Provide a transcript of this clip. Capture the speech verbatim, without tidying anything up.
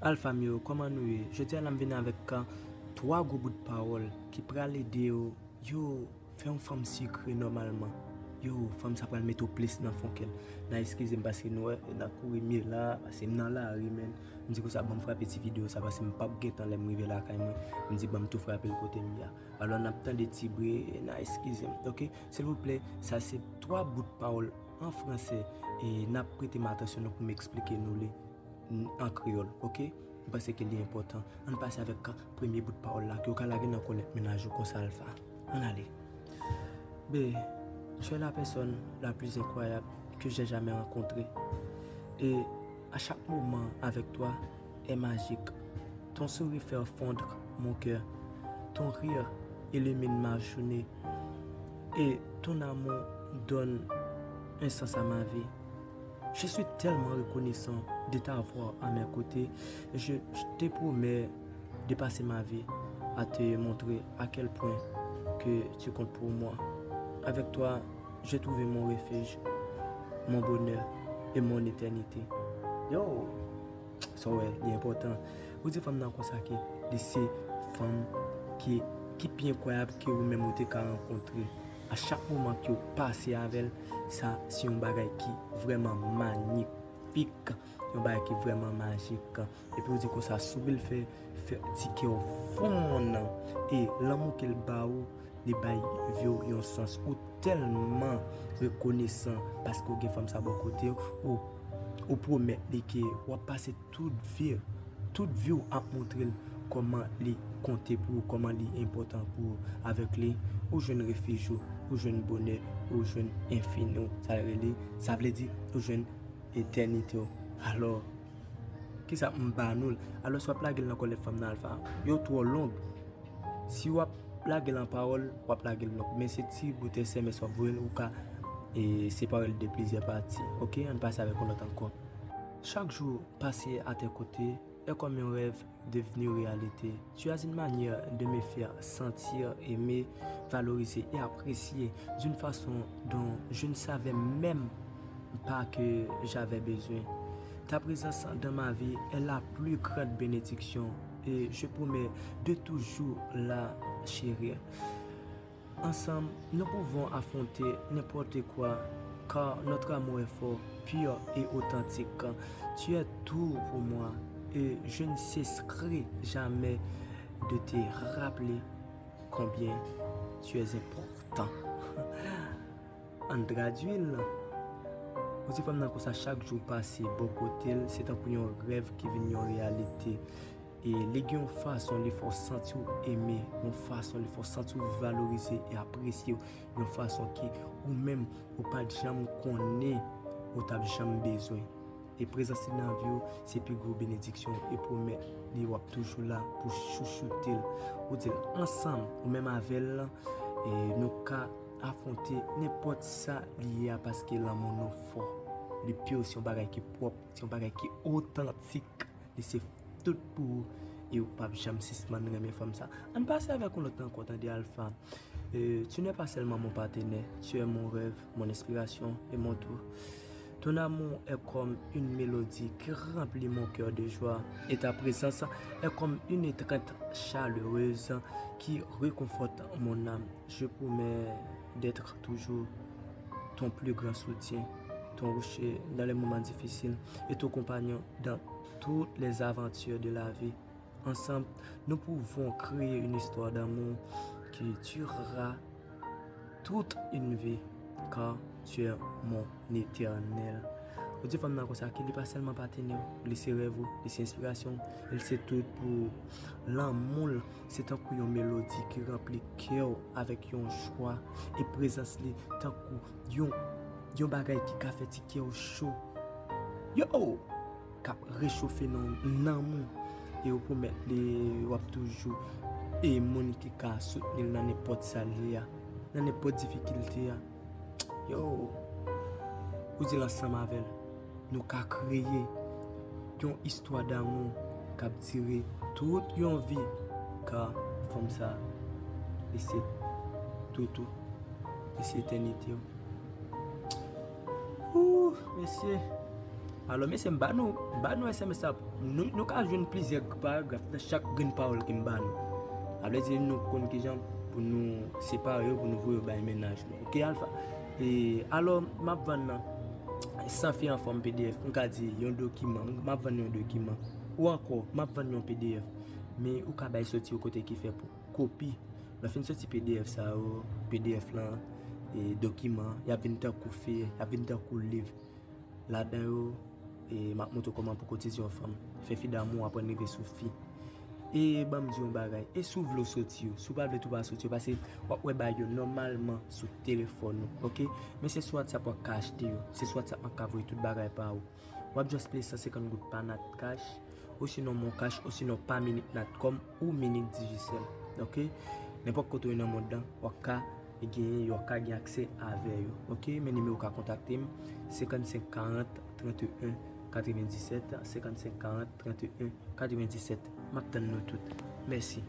Alfa m yo, kòman nou ye? Jodi a la m vin avèk twa gwo bout pawòl ki pral ede yo, yo, fè yon fanm sikre nòmalman. Yo, fanm sa pral mete w plis nan fon kè l. N a eskize m paske nou wè, n a kouri m ye la, paske m nan lari, men. M di konsa, ban m frape ti videyo sa, paske m p ap gen tan lè m rive lakay mwen. M di, ban m tou frape l kote m ye a. Alò, n ap tande ti bri, n a eskize m, oke? Silvouplè, sa se twa bout pawòl an fransè, e n ap prete m atansyon nou pou m eksplike nou li an kreyòl, oke? M panse ke li enpòtan. Ann pase avèk premye bout pawòl la, ke w ka lage nan kòlèt mennaj ou konsa, Alfa. Ann ale. B, tu es la personne la plus incroyable que j'ai jamais rencontrée. Et à chaque moment avec toi est magique. Ton sourire fait fondre mon cœur. Ton rire illumine ma journée. Et ton amour donne un sens à ma vie. Je suis tellement reconnaissant de t'avoir à mes côtés. Je, je te promets de passer ma vie à te montrer à quel point que tu comptes pour moi. Avec toi, j'ai trouvé mon refuge, mon bonheur et mon éternité. Yo, sa w wè, li enpòtan. Ou di fanm nan konsa ke li se fanm ki, ki pi enkwayab ke ou menm ou te ka rankontre. A chak moman ke w pase avè l, sa se yon bagay ki vrèman manyifik, yon bagay ki vrèman majik. Epi ou di konsa, souri l fè, fè ti kè w fonn. E lanmou ke l ba ou, li bay vi w yon sans. Ou tèlman rekonesan paske w gen fanm sa bò kote w, ou, ou pwomèt li ke w ap pase tout vi, tout vi w ap montre l kòman li konte pou ou, kòman li enpòtan pou ou. Avèk li, ou jwenn refij ou, ou jwenn bonè, ou jwenn enfini w. Sa rele, sa vle di, ou jwenn etènite w. Alò, kisa m ba nou l? Alò, si w ap lage l nan kòlèt fanm nan, Alfa, yo twò long. Si w ap lage l an pawòl, w ap lage l long. Men se ti bout S M S w ap voye l, ou ka, e, separe l de plizyè pati. Oke, ann pase avèk yon lòt ankò. Chaque jour passé à tes côtés est comme un rêve devenu réalité. Tu as une manière de me faire sentir aimé, valorisé et apprécié d'une façon dont je ne savais même pas que j'avais besoin. Ta présence dans ma vie est la plus grande bénédiction et je promets de toujours la chérir. Ensemble, nous pouvons affronter n'importe quoi, car notre amour est fort, pur et authentique. Tu es tout pour moi et je ne cesserai jamais de te rappeler combien tu es important. Ann tradui l. Ou di fanm nan konsa, chak jou pase bò kote l, se tankou yon rèv ki vin yon reyalite. E li gen yon fason li fè w santi w eme, yon fason li fè w santi w valorize e apresye, yon fason ke ou menm ou pa t janm konnen ou t ap janm bezwen. E prezans li nan vi w se pi gwo benediksyon e pwomèt li w ap toujou la pou chouchoute l. Ou di l ansanm, ou menm avè l, e nou ka afwonte nenpòt sa li ye a paske lanmou nou fò. Li pi w se yon bagay ki pwòp, se yon bagay ki otantik. Li se tout pou ou e ou p ap janm sispann renmen fanm sa. Ann pase avèk yon lòt ankò, tande Alfa. Euh, tu n'es pas seulement mon partenaire, tu es mon rêve, mon inspiration et mon tout. Ton amour est comme une mélodie qui remplit mon cœur de joie et ta présence est comme une étreinte chaleureuse qui réconforte mon âme. Je promets d'être toujours ton plus grand soutien, ton rocher dans les moments difficiles et ton compagnon dans toutes les aventures de la vie. Ensemble, nous pouvons créer une histoire d'amour qui durera toute une vie, car tu es mon éternel. Ou di fanm nan konsa ke li pa sèlman patenè w, li se rèv ou, li se enspirasyon w, li se tout pou ou. Lanmou l se tankou yon melodi ki ranpli kè w avèk yon jwa, e prezans li tankou yon, yon bagay ki ka fè ti kè w cho. Yo! K ap rechofe nan, nanm ou. E ou pwomèt li w ap toujou e moun ki ka soutni l nan nenpòt sa l ye a, nan nenpòt difikilte a. Yo, ou di l ansanm avè l, nou ka kreye yon istwa damou k ap dire tout yon vi, ka fanm sa, li se tout ou, li se etènite w. Ooh, mesye. Alò, mesye, m ba nou, m ba nou S M S la. Nou, nou ka jwenn plizyè paragraf nan chak grenn pawòl ke m ba nou. Sa vle di nou konn kijan pou nou separe yo, pou nou voye yo bay mennaj nou. Oke, Alpha? E, alò, m ap vann nan san fi anfòm P D F. M ka di yon dokiman, m ap vann yon dokiman. Ou ankò, m ap vann yon P D F. Men ou ka bay soti yo kote ki fè pou kopi. Lè w fin soti P D F sa yo, P D F lan, e, dokiman, y ap vin tankou fè, y ap vin tankou liv. Ladan yo, e, m ap montre w kòman pou kotize yon fanm. Fè fi damou, aprann rive sou fi. E ban m di yon bagay, e si w vle w soti yo, si w pa vle tou pa soti yo, paske w ap wè bagay yo nòmalman sou telefòn ou, oke? Men se sou WhatsApp w ap ka achte yo, se sou WhatsApp m ap ka voye tout bagay pa ou. W ap just peye san senkant goud pa Nat Cash, osinon Mon Cash, osinon pa Minit Natcom ou Minit Digicel, oke? Nenpòt kote w ye nan mond lan, w ap ka genyen yo, w ap ka gen aksè avè yo, oke? Men nimewo w ka kontakte m, senkannsenk karant trannteyen katrevendisèt, senkannsenk karant trannteyen katrevendisèt. M ap tann nou tout. Mèsi.